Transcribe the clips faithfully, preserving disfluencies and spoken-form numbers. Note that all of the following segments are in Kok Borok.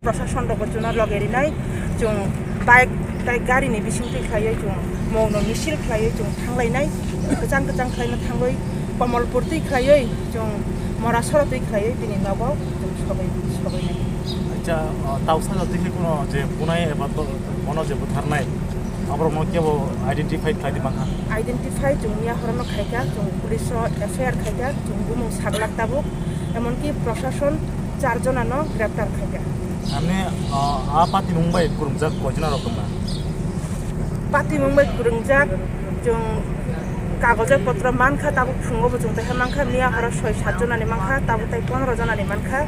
Proshasonrokbo chwngno loge rinai, chwng bike tei garini bisingtwi khlaiwi chwng mungno misil khlaiwi chwng thanglainai, kwchang kwchang khlaima thangwi Komolpur twi khlaiwi chwng Mora soro twi khlaiwi bini nogo chwng sogwi, sogwinai. Acha, ah, tausa jati khe kuno je bunai eba to-, bono je butharnai, aborokno kebo identify khlai di bangkha? Identify chwng miya horono khaikha, chwng police o F I R khaikha, chwng bumung saglak tabuk, emonki proshashan char jonano greptar khaikha. Ani, ah, a patimung bai kwrwngjak koi jona rok tongna? Patimung bai kwrwngjak chwng kagoje potro mankha, tabuk phungo bo chwng taiha mankha, miya horo soi sat jonani mankha, tabuk tai pondro jonani mankha.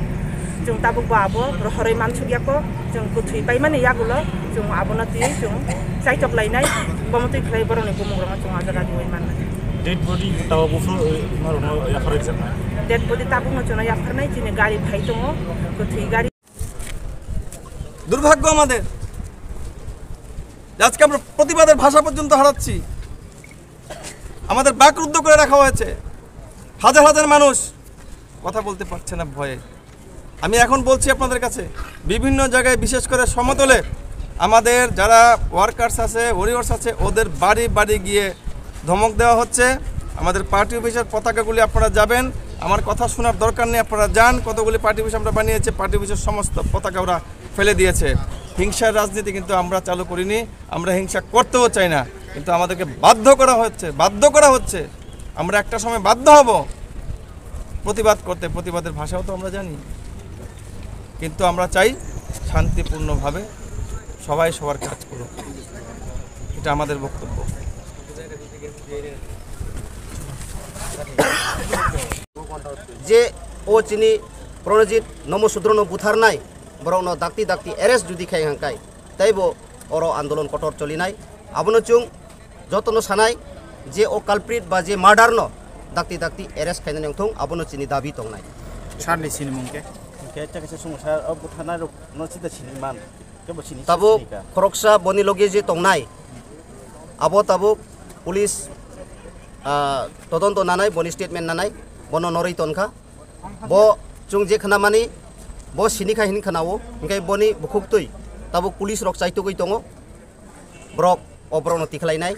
Chwng tabuk bo abo rohorwi mansukya ko, chwng kwthwi paimani yagulo chwng abono twiwi chwng chaitok lainai, bomo twi khlai borokni bumung rokno chwng o jaga riwi mannai. Dead body tabuk buphuru, eh, norokno yapharwi jaknai? Dead body tabukno chwngno yapharnai, chini gari phai tongo, kwthwi gari. দুর্ভাগ্য আমাদের যে আজকে আমরা প্রতিবাদের ভাষা পর্যন্ত হারাচ্ছি, আমাদের বাকরুদ্ধ করে রাখা হয়েছে। হাজার হাজার মানুষ কথা বলতে পারছে না ভয়ে। আমি এখন বলছি আপনাদের কাছে, বিভিন্ন জায়গায়, বিশেষ করে সমতলে আমাদের যারা ওয়ার্কার্স আছে, ওয়ারিয়র্স আছে, ওদের বাড়ি বাড়ি গিয়ে ধমক দেওয়া হচ্ছে। আমাদের পার্টি অফিসের পতাকাগুলি আপনারা যাবেন, আমার কথা শোনার দরকার নেই, আপনারা যান। কতগুলি পার্টি অফিস আমরা বানিয়েছি, পার্টি অফিসের সমস্ত পতাকা ওরা ফেলে দিয়েছে। হিংসার রাজনীতি কিন্তু আমরা চালু করিনি, আমরা হিংসা করতেও চাই না, কিন্তু আমাদেরকে বাধ্য করা হচ্ছে, বাধ্য করা হচ্ছে। আমরা একটা সময় বাধ্য হব প্রতিবাদ করতে, প্রতিবাদের ভাষাও তো আমরা জানি, কিন্তু আমরা চাই শান্তিপূর্ণভাবে সবাই সবার কাজ করুক, এটা আমাদের বক্তব্য। Je o chini Pranajit Nomo Sudrono butharnai, borokno dakti dakti arrest judi khai hangkai, taibo oro andolon kotor cholinai. Abono chwng jotono sanai je o culprit ba je murder no dakti dakti arrest khainani wngthung, abono chini dabi tongnai. Sarni sinimung khe? Hingke kaisa kaisa sungo sar o butharnai rok no sida sini man. Kebo sini Tabuk sini ka. Khoroksa boni loge je tongnai, abo tabuk police, ah, todonto nanai, boni statement nanai, bono norwi tonkha. Bo chwng je khnamani, bo sini kha hin khnao, hingke boni bukhuktwi tabuk police rok chaitugwi tongo. Borok o borokno tikhlainai,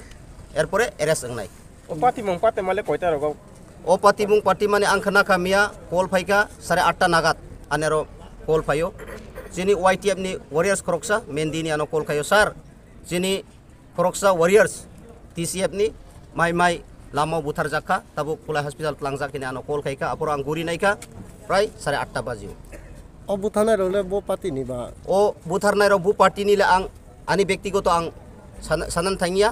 erpore arrest wngnai. O patimung patimale koita rogo? O patimung patimani ang khna kha miya call phaikha sare atta nagat, anero call phaio. Chini Y T F ni warriors khoroksa Mendi ni ano call khaio, "Sir, chini khoroksa warriors T C F ni mai mai lama buthar jakha, tabuk Kulai hospital tlangjak," hini ano call khaikha, aporo ang guri naikha prai sare atta bajio. O butharnai rok le bo party ni ba? O butharnai rok bo party ni le ang ani bektigoto ang sana-, sanan thangya.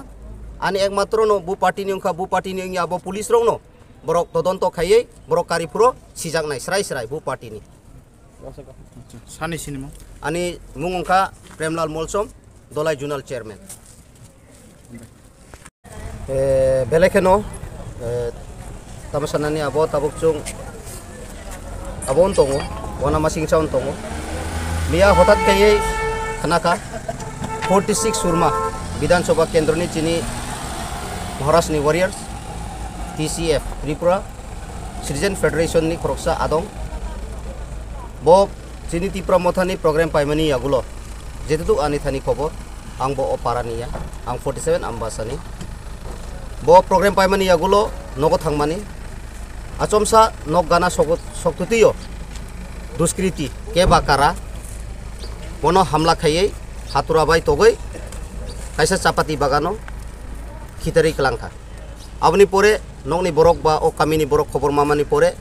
Ani ekmatro no bo party ni wngkha, bo party ni wngya abo police rok no borok todonto khaiwi borok kari phuro sijaknai srai srai bo party ni. Sani sinimo? Ani mung wngkha Premlal Molsom, Dolai Zonal Chairman. Eh, belai kheno, eh, tamo sanani abo tabuk chwng abo wng tongo, wana masingsa wng tongo. Miya hotat kaiwi khnakha forty six Surma Bidhan Sabha Kendroni chini Maharashtrani Warriors, T C F, Tripura Citizen Federation ni khoroksa adong. Bo chini Tipra Mothani program paimani yagulo, jetutu ani thani khobor, ang bo o para ni ya, ang forty seven Ambasani. Bo program paimani yagulo nogo thangmani, achomsa nok gana sogo-, soktwtwio duskriti keba kara, bono hamla khaiwi hatura bai togwi kaisa chapati bagano khitarwi kwlangkha. Aboni pore nokni borok ba o kamini borok khobor mamani pore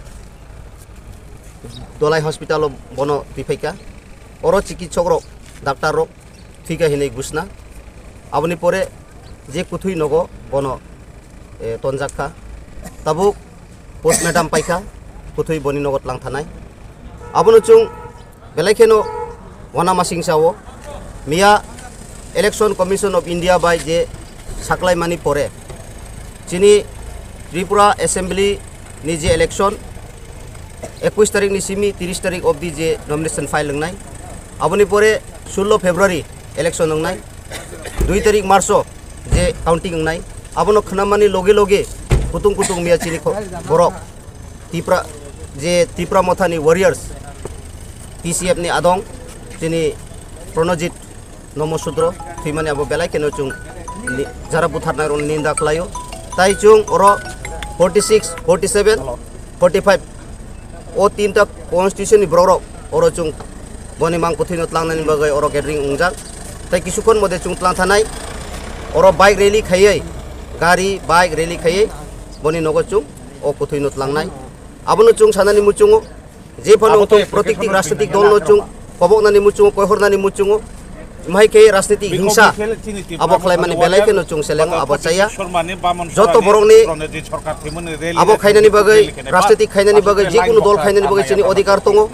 Dolai hospital o bono twi phaikha. Oro chikitsok rok, doctor rok thwikha hinwi busna. Aboni pore je kwthwi nogo bono, eh, tonjak kha. Tabuk postmortem paikha, kwthwi boni nogo tlang thanai. Abono chwng belai kheno wana masingsa o miya Election Commission of India bai je saklaimani pore chini Tripura Assembly ni je election, ekush tarik ni simi tiris tarik obdi je nomination file wngnai, aboni pore sullo February election wngnai, dui tarik March o je counting wngnai, abono khnamani loge loge kutung kutung miya chini kho-, borok Tipra, je Tipra Mothani warriors, T C F ni adong, chini Pranojit Nomo Sudro thwimani abo belai kheno chwng ni-, jara butharnai rokni ninda khlaio. Tai chwng oro forty six, forty seven, forty five o tinta constitution ni borok rok oro chwng boni mang kwthwino tlangnani bagwi oro gathering wngjak. Tai kisukhon mode chwng tlang thanai oro bike rally khaiwi, gari bike rally khaiwi boni nogo chwng o kwthwino tlangnai. Abono chwng sanani muchungo, je phano wngthung protikti rajnitik dol no chwng koboknani muchungo, koihornani muchungo, mahai khe rajnitik hingsa abo khlaimani belai kheno chwng selengo abo chaya. Joto borokni abo khainani bagwi, rajnitik khainani bagwi, jekunu dol khainani bagwi chini odhikar tongo.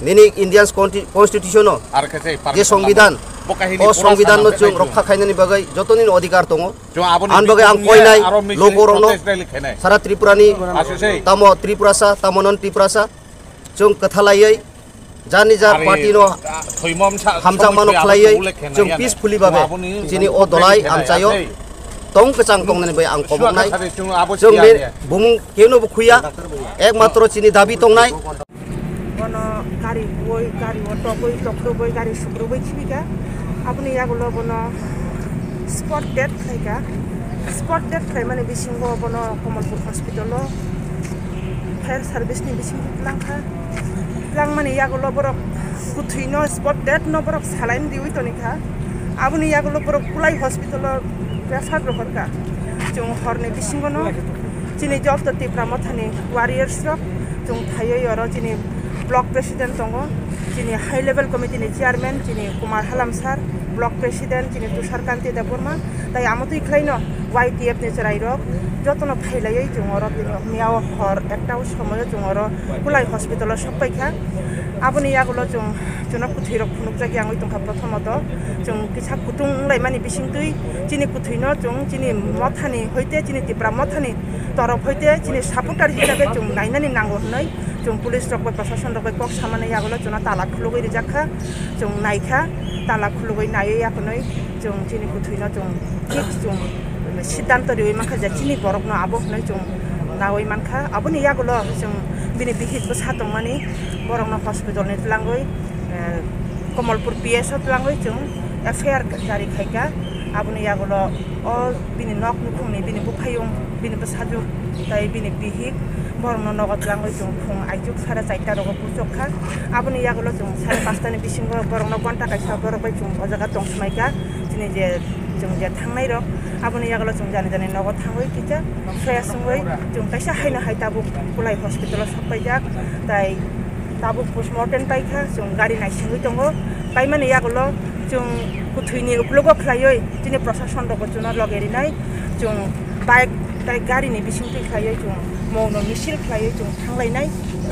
Nini Indian consti-, constitution o je songbidan, o songbidan no chwng rokha khainani bagwi jotoni odhikar tongo. Ani bagwi ang koinai logo rokno, sara Tripura ni, tamo Tripurasa, tamo non Tripurasa, chwng kwthalaiwi, jani jar party no hamjakmano khlaiwi, chwng peacefully babe chini o dolai amchaio tong kwchang tongnani bai ang koboknai. Chwng ni bumung keno bo khuya, ekmatro chini dabi tongnai. Bono gari boi, gari o togwi, tokrwbwi, gari sukrwbwi khibika. Aboni yagulo bono spot death khlaika. Spot death khlaimani bisingo bono Kamalpur hospital o fire service ni bisingo twlangkha. Twlangmani yagulo borok kwthwino spot death no borok saline riwi tonikha. Aboni yagulo borok Kulai hospital o refer rohorkha. Chwng horni bisingono chini joto Tipra Mothani warriors rok chwng phaiwi oro chini block president tongo, chini high level committee ni chairman chini Kumar Halam sir, block president chini Tushar Kanti Debbarma, tai amo twi khlaino Y T F ni chwrai rok jotono phailaiwi chwng oro tini miya o hor ekta o somoio chwng oro Kulai hospital o sok paikha. Aboni yagulo chwng chwngno kwthwi rok phunukjak yangwi tongkha, prothomot o chwng kisa kutung wnglaimani bisingtwi chini kwthwino chwng chini mothani hoite, chini Tipra Mothani torof hoite chini supporter hisabe chwng nainani nango hwnwi chwng police rok bai, prosason rok bai kok samani yagulo chwngno tala khulugwi rijak kha, chwng naikha, tala khulugwi naiwi yakhwnwi chwng chini kwthwino chwng thik chwng siddhanto riwi mankha je chini borokno abo hwnwi chwng nawi mankha. Aboni yagulo chwng bini bihik bwsa tongmani borokno hospital ni twlangwi, eh, Kamalpur P S o twlangwi chwng F I R jari khaikha. Aboni yagulo o bini nok nukhungni bini buphayung, bini bwsajwk tai bini bihik borokno nogo twlangwi chwng phung aichuk sare charta rogo puchok kha. Aboni yagulo chwng sare panchta ni bisingo borokno ghonta kaisa borok bai chwng o jaga tong swmai kha. Chini je chwng je thangnai rok, aboni yagulo chwng jani jani nogo thangwi kisa fresh wngwi chwng kaisa haino hai tabuk Kulai hospital o sok paijak, tai tabuk postmortem paikha, chwng gari naisingwi tongo. Paimani yagulo chwng kwthwini uklogo khlaiwi chini prosason rokbo chwngno loge rinai, chwng bike tai gari ni bisingtwi khlaiwi chwng mungno misil khlaiwi chwng thanglainai,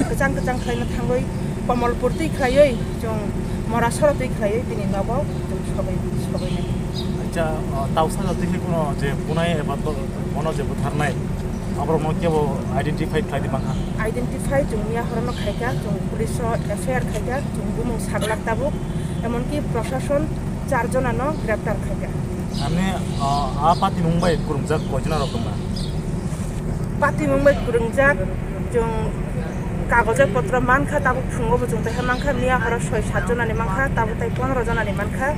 kwchang kwchang khlaina thangwi Kamalpur twi khlaiwi chwng Morasoro twi khlaiwi bini nogo chwng sogwi, sogwinai. Acha, uh, tausa jatwi ni kuno je bunai eba to-, bono je butharnai, aborokno kebo identify khlai di bangkha? Identify chwng miya horono khaikha, chwng police o F I R khaikha, chwng bumung saglak tabuk, emonki prosason char jonano greptar khaikha. Ani, uh, a party mung bai kwrwngjak koi jona rok tongma? Party mung bai kwrwngjak chwng kagoje potro mankha, tabuk phungo bo chwng taiha mankha, miya horo soi sat jonani mankha, tabuk tai pondro jonani mankha.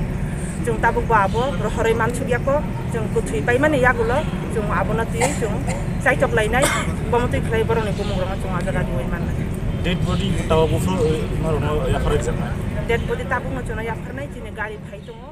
Chwng tabuk bo abo rohorwi mansukya kok, chwng kwthwi paimani yagulo chwng abono twiwi chwng chaitok lainai, bomo twi khlai borokni bumung rokno chwng o jaga riwi mannai. Dead body tabuk buphuru, eh, norokno yaphar rijak nai? Dead body tabukno chwngno yapharnai, chini gari phai tongo.